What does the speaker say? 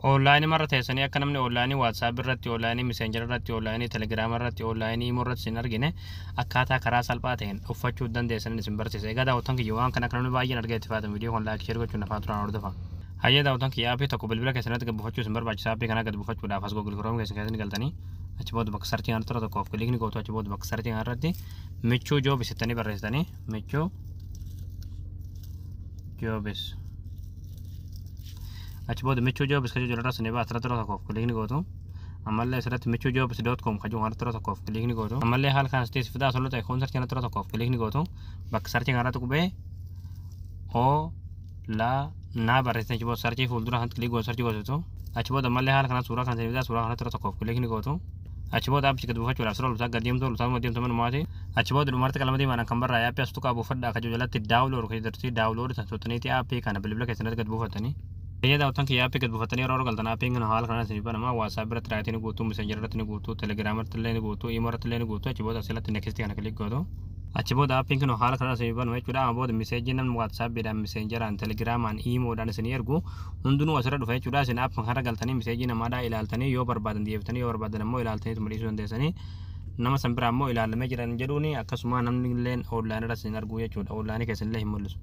Online marra teessanii akka namni online WhatsApp irratti, online Messenger irratti, online Telegram irratti, online Imo irratti isin argine akkaataa karaa salphaa ta'een uffachuu dandeessan isin barsiisa. Egaa daawwattoon kiyya, waan kana akka namni baay'een argee itti fayyadamu viidiyoo kun like, share gochuun afaan turaan hordofa. Hayyee daawwattoon kiyya, aappii tokko bilbila keessanatti gad buufachuu isin barbaachisa. Aappii kana gad buufachuudhaaf as Google Chrome keessan keessatti galtanii achi booda bakka search kana tura tokkoof click ni gootu. Achi booda bakka search kana irratti Michuu Jobs jettanii barreessitanii, Michuu Jobs. Achi booda Michuu Jobs kan jedhu irra sinii ba'a, asirratti tokkoof click ni gootu. Ammallee asirratti michuujobs.com kan jedhu kanatti tokkoof click ni gootu. Ammallee haala kana asitti fidaa osoo ta'e kun search kanatti tokkoof click ni gootu. Bakka search kanarratti qubee O la naa barreessitan, achi booda search fuuldura kanatti click gootu, search gootu. Achi booda ammallee haala kana suuraa kana fidaa suuraa kanatti tokkoof click ni gootu. Achi booda aappichi gad buufachuudhaaf sirra oltaa gad deemtu, oltaa deemtu manumaati. Achi booda dhumarratti qalama diimaan kan barraa'e aappii as tuqaa buufadhaa kan jiru jalatti download kan jedhutti download san tuqxaniiti aappii kana bilbila keessanatti gad buufatanii. Biyya daawwattan kiyya, aappii gad buufatanii yeroo galtan aappiin kun haala kanaan isin banama. WhatsApp irratti right ni guutuu, Messenger irratti ni guutuu, Telegram irratti illee ni guutuu, Imo irratti illee ni guutuu. Achi booda asirratti next kana click gootu. Achi booda aappiin kun haala kanaan isin banama jechuudha. Amma booda message namni WhatsAppiidhaan, Messengeraan, Telegramaan, Imoodhaan isin ergu hundinuu asirra dhufa jechuudha. Isin aappii kana galtanii message namaadhaa ilaaltanii, yoo barbaadan deebiftanii, yoo barbaadan ammoo ilaaltanii dhiisuu dandeessanii. Nama san biraa ammoo ilaalamee jiran jedhuuni akkasuma namni illee online irra isin argu jechuudha. Online keessan illee hin mul'isu.